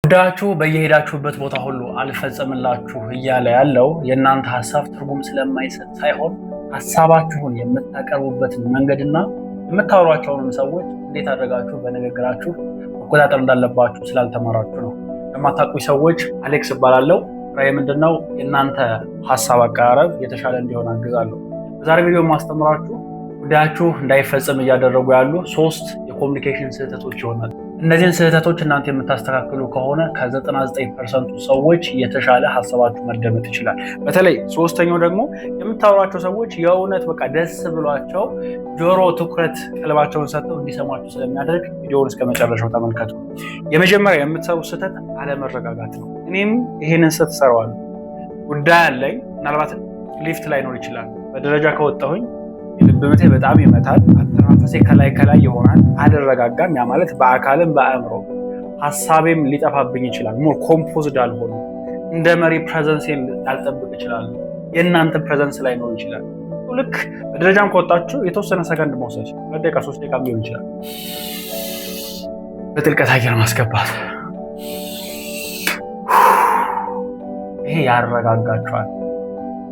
ጉዳያችሁ በየሄዳችሁበት ቦታ ሁሉ አልፈጸምላችሁ እያለ ያለው የእናንተ ሀሳብ ትርጉም ስለማይሰጥ ሳይሆን ሀሳባችሁን የምታቀርቡበትን መንገድና የምታወሯቸውንም ሰዎች እንዴት አድርጋችሁ በንግግራችሁ መቆጣጠር እንዳለባችሁ ስላልተማራችሁ ነው። ለማታውቁኝ ሰዎች አሌክስ እባላለሁ። ስራዬ ምንድነው? የእናንተ ሀሳብ አቀራረብ የተሻለ እንዲሆን አግዛለሁ። በዛሬ ቪዲዮ የማስተምራችሁ ጉዳያችሁ እንዳይፈጸም እያደረጉ ያሉ ሶስት የ communication ስህተቶች ይሆናል። እነዚህን ስህተቶች እናንተ የምታስተካክሉ ከሆነ ከ99% ሰዎች የተሻለ ሀሳባችሁ መደመጥ ይችላል። በተለይ ሶስተኛው ደግሞ የምታወሯቸው ሰዎች የእውነት በቃ ደስ ብሏቸው ጆሮ፣ ትኩረት፣ ቀልባቸውን ሰጥተው እንዲሰሟችሁ ስለሚያደርግ ቪዲዮውን እስከ መጨረሻው ተመልከቱ። የመጀመሪያ የምትሰሩት ስህተት አለመረጋጋት ነው። እኔም ይሄንን ስህተት እሰራዋለሁ። ጉዳይ አለኝ፣ ምናልባት ሊፍት ላይኖር ይችላል። በደረጃ ከወጣሁኝ የልብ ምቴ በጣም ይመታል። አተነፋፈሴ ከላይ ከላይ ይሆናል። አልረጋጋም። ያ ማለት በአካልም በአእምሮ ሀሳቤም ሊጠፋብኝ ይችላል። More composed አልሆንም። እንደ መሪ presence ኤን ላልጠብቅ እችላለሁ። የእናንተ presence ላይኖር ይችላል። ልክ በደረጃም ከወጣችሁ የተወሰነ ሰከንድ መውሰድ፣ 2 ደቂቃ፣ 3 ደቂቃ ሊሆን ይችላል። በጥልቀት አየር ማስገባት፣ ይሄ ያረጋጋችኋል።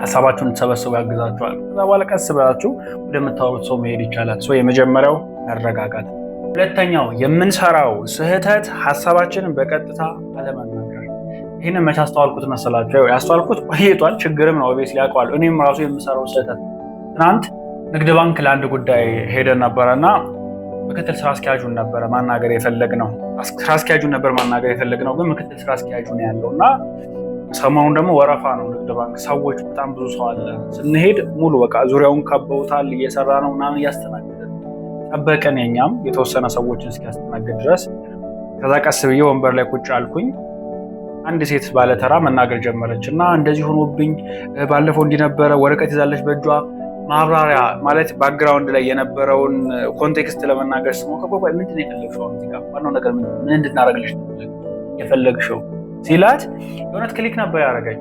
ሀሳባችሁን እንድትሰበስቡ ያግዛችኋል። ከዛ በኋላ ቀስ ብላችሁ ወደምታወሩት ሰው መሄድ ይቻላል። የመጀመሪያው መረጋጋት። ሁለተኛው የምንሰራው ስህተት ሀሳባችንን በቀጥታ አለመናገር። ይህንን መቼ አስተዋልኩት መሰላችሁ? ያስተዋልኩት ቆይቷል፣ ችግርም ነው obviously ያውቀዋል። እኔም ራሱ የምሰራው ስህተት፣ ትናንት ንግድ ባንክ ለአንድ ጉዳይ ሄደን ነበረና ምክትል ስራ አስኪያጁን ነበረ ማናገር የፈለግነው። ስራ አስኪያጁን ነበር ማናገር የፈለግነው፣ ግን ምክትል ስራ አስኪያጁ ነው ያለው እና ሰሞኑን ደግሞ ወረፋ ነው ንግድ ባንክ፣ ሰዎች በጣም ብዙ ሰው አለ። ስንሄድ ሙሉ በቃ ዙሪያውን ከበውታል፣ እየሰራ ነው ምናምን፣ እያስተናገደ ጠበቀን። የኛም የተወሰነ ሰዎችን እስኪያስተናግድ ድረስ። ከዛ ቀስ ብዬ ወንበር ላይ ቁጭ አልኩኝ። አንድ ሴት ባለተራ መናገር ጀመረች እና እንደዚህ ሆኖብኝ ባለፈው እንዲነበረ ወረቀት ይዛለች በእጇ። ማብራሪያ ማለት background ላይ የነበረውን context ለመናገር ስትሞክር፣ ቆይ ምንድን ነው የፈለግሽው? እዚህ ጋር ዋናው ነገር ምን እንድናደርግልሽ የፈለግሽው ሲላት የእውነት click ነበር ያደረገኝ።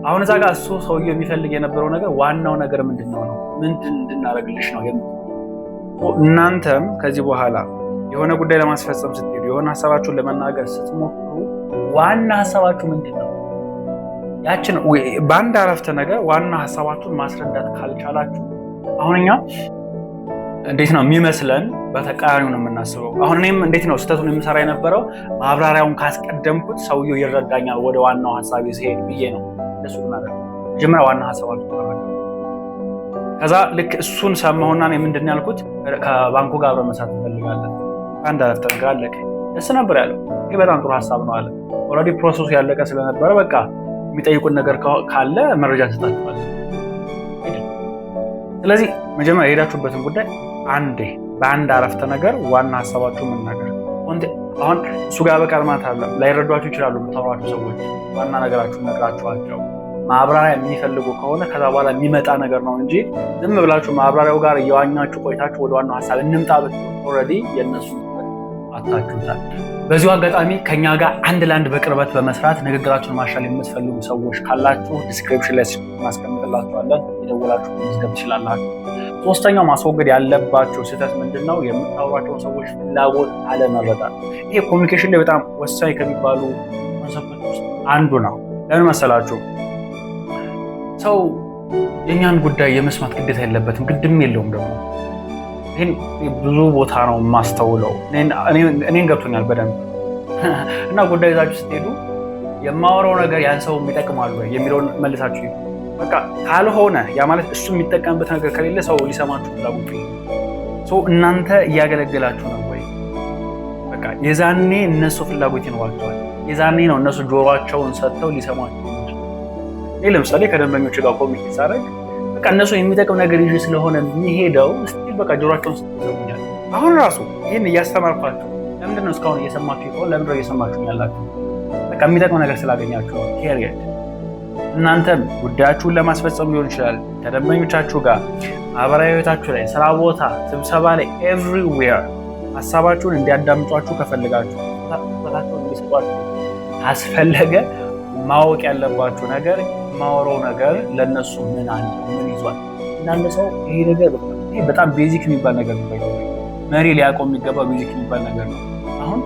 አሁን እዛ ጋር እሱ ሰውየው የሚፈልግ የነበረው ነገር ዋናው ነገር ምንድን ነው ነው ምንድን እንድናደርግልሽ ነው? እናንተም ከዚህ በኋላ የሆነ ጉዳይ ለማስፈጸም ስትሄዱ፣ የሆነ ሀሳባችሁን ለመናገር ስትሞክሩ ዋና ሀሳባችሁ ምንድን ነው? ያችን በአንድ አረፍተ ነገር ዋና ሀሳባችሁን ማስረዳት ካልቻላችሁ፣ አሁን እኛ እንዴት ነው የሚመስለን፣ በተቃራኒው ነው የምናስበው። አሁን እኔም እንዴት ነው ስህተቱን የምሰራ የነበረው፣ ማብራሪያውን ካስቀደምኩት ሰውየው ይረዳኛል ወደ ዋናው ሀሳቤ ሲሄድ ብዬ ነው። እሱ መጀመሪያ ዋና ሀሳባችሁ። ከዛ ልክ እሱን ሰማሁና ምንድን ነው ያልኩት? ከባንኩ ጋር አብረን መስራት እንፈልጋለን። አንድ አረፍተ ነገር አለቀ። ደስ ነበር ያለው። ይህ በጣም ጥሩ ሀሳብ ነው አለ። Already process ኡ ያለቀ ስለነበረ በቃ የሚጠይቁን ነገር ካለ መረጃ እንሰጣቸዋለን። ስለዚህ መጀመሪያ የሄዳችሁበትን ጉዳይ አንዴ በአንድ አረፍተ ነገር ዋና ሀሳባችሁ መናገር። አሁን እሱ ጋር በቃል ማለት አለ ላይረዷችሁ ይችላሉ። የምታወሯቸው ሰዎች ዋና ነገራችሁን ነግራችኋቸው ማብራሪያ የሚፈልጉ ከሆነ ከዛ በኋላ የሚመጣ ነገር ነው እንጂ ዝም ብላችሁ ማብራሪያው ጋር እየዋኛችሁ ቆይታችሁ ወደ ዋናው ሀሳብ እንምጣ ብትሉ already የእነሱ አታችሁታል። በዚሁ አጋጣሚ ከኛ ጋር አንድ ለአንድ በቅርበት በመስራት ንግግራችሁን ማሻል የምትፈልጉ ሰዎች ካላችሁ description ላይ እናስቀምጥላችኋለን። የደወላችሁ መመዝገብ ትችላላችሁ። ሶስተኛው ማስወገድ ያለባቸው ስህተት ምንድን ነው? የምታወሯቸውን ሰዎች ፍላጎት አለመረዳት። ይሄ communication ላይ በጣም ወሳኝ ከሚባሉ concept ኦች ውስጥ አንዱ ነው። ለምን መሰላችሁ? ሰው የእኛን ጉዳይ የመስማት ግዴታ የለበትም፣ ግድም የለውም ደግሞ። ይህን ብዙ ቦታ ነው የማስተውለው። እኔን ገብቶኛል በደንብ። እና ጉዳይ ይዛችሁ ስትሄዱ የማወራው ነገር ያን ሰው ይጠቅማል ወይ የሚለውን መልሳችሁ፣ በቃ ካልሆነ፣ ያ ማለት እሱ የሚጠቀምበት ነገር ከሌለ ሰው ሊሰማችሁ ፍላጎት፣ እናንተ እያገለገላችሁ ነው ወይ? በቃ የዛኔ እነሱ ፍላጎት ይኖራቸዋል። የዛኔ ነው እነሱ ጆሯቸውን ሰጥተው ሊሰሟችሁ። እኔ ለምሳሌ ከደንበኞች ጋር communicate ሳደርግ በቃ እነሱ የሚጠቅም ነገር ይዤ ስለሆነ የሚሄደው still በቃ ጆሯቸውን ሰጥተው ይሰሙኛል። አሁን ራሱ ይህን እያስተማርኳችሁ ለምንድን ነው እስካሁን እየሰማችሁ ከሆነ ለምንድን ነው እየሰማችሁ ያላችሁ? በቃ የሚጠቅም ነገር ስላገኛችሁ ነው። Period። እናንተም ጉዳያችሁን ለማስፈጸም ሊሆን ይችላል፣ ከደንበኞቻችሁ ጋር፣ ማህበራዊ ህይወታችሁ ላይ፣ ስራ ቦታ፣ ስብሰባ ላይ፣ everywhere ሀሳባችሁን እንዲያዳምጧችሁ ከፈልጋችሁ፣ ትኩረታቸውን እንዲሰጧችሁ ካስፈለገ ማወቅ ያለባችሁ ነገር የማወራው ነገር ለእነሱ ምን አለ፣ ምን ይዟል። አንዳንድ ሰው ይሄ ነገር፣ ይሄ በጣም basic የሚባል ነገር ነው። መሪ ሊያውቀው የሚገባ basic የሚባል ነገር ነው። አሁን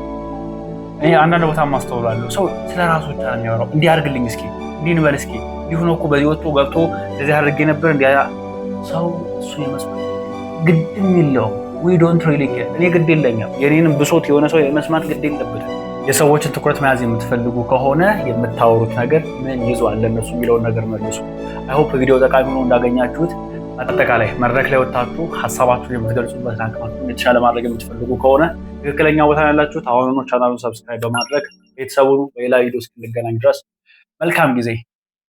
እኔ አንዳንድ ቦታ ማስተውላለሁ። ሰው ስለ ራሱ ብቻ ነው የሚያወራው። እንዲህ አድርግልኝ እስኪ፣ እንዲህ እንበል እስኪ፣ እንዲህ ሆኖ እኮ በዚህ ወጥቶ ገብቶ እንደዚህ አድርጌ ነበር። እንዲህ ሰው እሱ የመስማት ግድም የለውም። We don't really care። እኔ ግድ የለኝም። የኔንም ብሶት የሆነ ሰው የመስማት ግድ የለበትም። የሰዎችን ትኩረት መያዝ የምትፈልጉ ከሆነ የምታወሩት ነገር ምን ይዟል ለእነሱ የሚለውን ነገር መልሱ። I hope ቪዲዮ ጠቃሚ ሆኖ እንዳገኛችሁት። አጠቃላይ መድረክ ላይ ወጥታችሁ ሀሳባችሁን የምትገልጹበትን አቅማችሁን የተሻለ ማድረግ የምትፈልጉ ከሆነ ትክክለኛ ቦታ ያላችሁት። አሁኑኑ ቻናሉን subscribe በማድረግ ቤተሰቡን በሌላ ቪዲዮ እስክንገናኝ ድረስ መልካም ጊዜ።